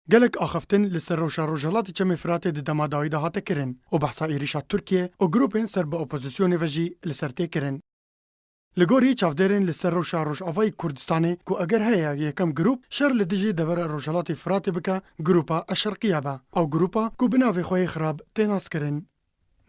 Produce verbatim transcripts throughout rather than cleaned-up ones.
Gelek axaftin li ser rewşa rojhilatê Çemê Firatê di dema dawî de hate kirin û behsa êrîşa Tirkiye û grûpên ser bi opozisyonê ve jî li ser tê kirin. Li gorî çavdêrên li ser rewşa Rojavayê Kurdistanê ku eger heye yekem grûp şer li dijî devera Rojhilatê Firatê bike, grûpa Eşerqiye be. Ew grûpa ku bi navê xwe yê xirab tê naskirin.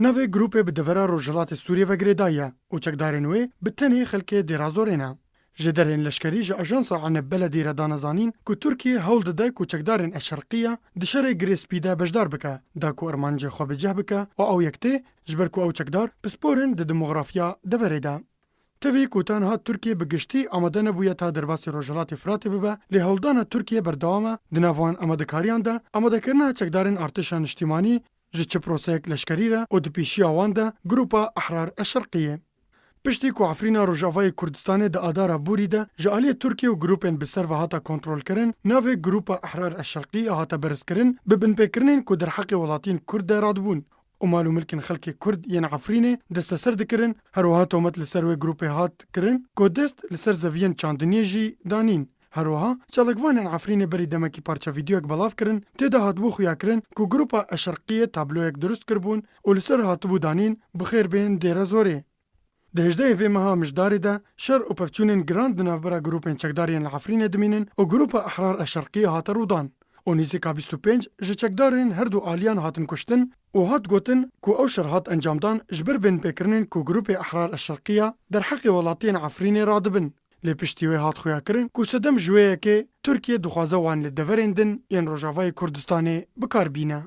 Navê grûpê bi devera Rojhilatê Sûriyê ve girêdayî ye û çekdarên wê bi tenê xelkê Dêra Zorê ne. Jêderên leşkerî ji ajansa Eneb Beledî re dane zanîn ku Tirkiye hewl dide ku çekdarên Eşerqiye di şerê Girê Spî de beşdar bike, da ku armancê xwe bi cih bike û ew yek tê, ji ber ku ew çekdar pispor in di demografiya deverê de. Tevî ku tenha Tirkiye bi giştî amade nebûye ta derbasî Rojhilatê Firatê bibe, lê hewldana Tirkiye berdewam e, di nav wan amadekariyan de amadekirina çekdarên artêşa niştîmanî ji çi proseyek leşkerî re û di pêşiya wan de Grûpa Ehrar Eşerqiyê. Piştî ku Efrîna Rojavayê Kurdistanê di adara borî de ji aliyê Tirkiye û grûpên bi ser ve hate kontrolkirin, navê Grûpa Ehrar Eşerqiyê hate berizkirin, bi binpêkirinên ku derheqê welatiyên Kurd de radibûn û mal û milkên xelkê Kurd yên Efrînê desteser dikirin, her wiha tomet li ser wê grûpê hat kirin ku dest li ser zeviyên çandiniyê jî danîn. Her wiha çalakvanên Efrînê berî demekî parça vîdeoyek belav kirin, tê de hatibû xuyakirin ku grûpa Eşerqiyê tabloyek dirust kiribûn û li ser hatibû danîn, "Bi xêr bên Dêra Zorê." Di hejdehê vê meha Mijdarê de şer û pevçûnên giran di navbera grûpên çekdar yên li Efrînê dimînin û grûpa Ehrar Eşerqiyê hate rûdan û nîzika bîst û pênc ji çekdarên her du aliyan hatin kuştin û hat gotin ku ew şer hat encamdan ji ber binpêkirinên ku grûpê Ehrar Eşerqiya derheqê welatiyên Efrînê radibin. Lê piştî wê hat xuyakirin ku sedem ji wê yekê Tirkiye dixwaze wan li deverên din yên Rojavayê Kurdistanê bi kar bîne.